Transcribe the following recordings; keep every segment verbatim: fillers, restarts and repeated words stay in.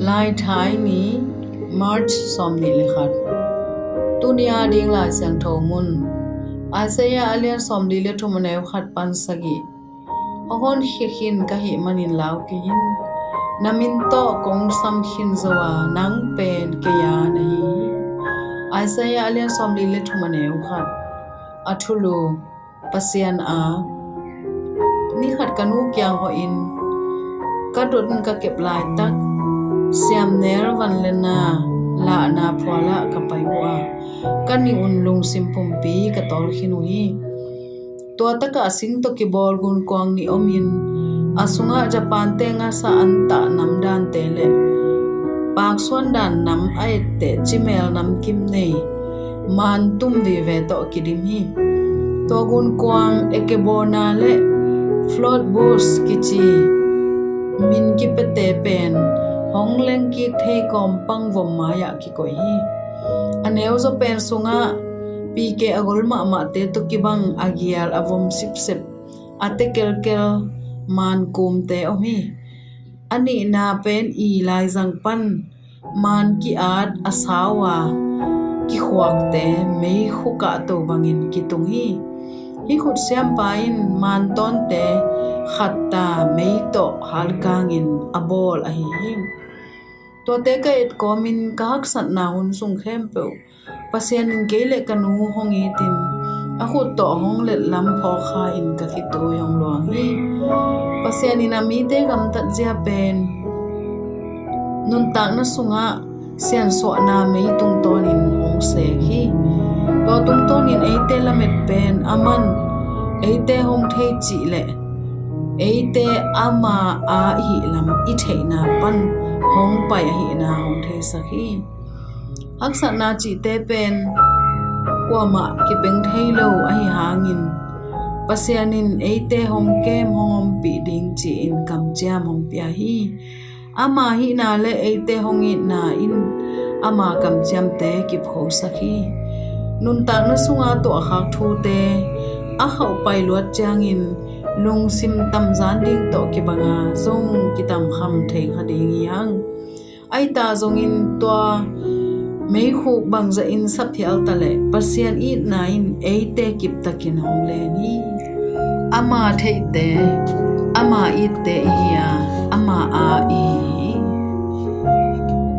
Laithai ni, March sawmnih le khat. Tuni a ding Lai Siangtho mun, Isaiah a lian sawmli le thum, a neu khat pan sagih. Hong honkhia khin ka hih manin lau kei in. Na min tawh kong sam khin zo a, nang pen kei a na hi hi. Isaiah a lian sawmli le thum, a neu khat. A thulu. Pasian a, ni khat ka nu kiang hawhin ka dot in ka kep laitak, siamnel vanlena lahna phualah ka pai uh a, ka nih un lungsim pumpi ka tawl khin uh hi. Tua takah sing tawh kibawl gunkuang nih omin, a sungah Japan te ngasa antah namdante le paksuan dan nam a etteh cimel namkim nei mantum vive tawh kidim hi. Tua gunkuang Ikebana le Flatbush kici min kipiate pen hong lengkik thei kawmpang vom mai-ah kikoih hi. A neuzaw pen sungah P K a gol mahmahte tawh kibang a gial a vom sipsep a tekelkel mankumte om hi. A nihna pen i laizang pan man ki-at a sau a kikhuakte meikhuk ah to bangin kitung hi. Hih khutsiampa in mantawnte khatta mei tawh halkangin a bawl ahi hi. Tuate ka etkawmin ka haksatna hun sung khempeuh Pasian in kei le ka nu hong itin, a khut tawh hong letlam phawkkha in ka khitui hong luang hi. Pasian in a mite gamtatzia pen nuntakna sungah siansuahna mei tungtawnin hong sek hi. Tua tungtawnin eite lamet pen aman eite hong thei cih le eite ama a ihih lam i theihna pan hong pai ahihna hong theisak hi. Haksatna cihte pen kuamah kipeng thei lo ahi hangin Pasian in eite hong kem hong ompih ding ci-in kamciam hong pia hi. Ama hihna le eite hong itna in ama kamciamte kiphosak hi. Nuntakna sunga tuahkhak thute a khauhpai luat ciangin lungsim tamzan ding tawh kibanga zong kitamkham thei kha ding hi hang. Ahi ta zongin tua meikhuk bangzahin saphial taleh Pasian itna in eite kiptakin hong len hi. Ama theihte, ama itte i hi a, ama a i hi.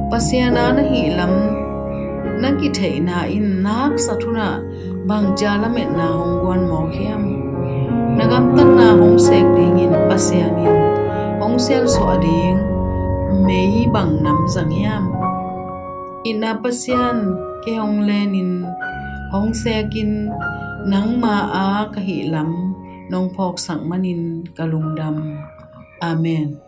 Pasian a na hih lam na kitheihna in na haksat hunah bangcia lametna hong guan mawk hiam? Na gamtatna hong sek dingin Pasian in hong siansuah ding mei bang nam zang hiam? Itna Pasian, kei hong lenin hong sekin nangma a ka hih lam nong phawksak manin ka lungdam. Amen.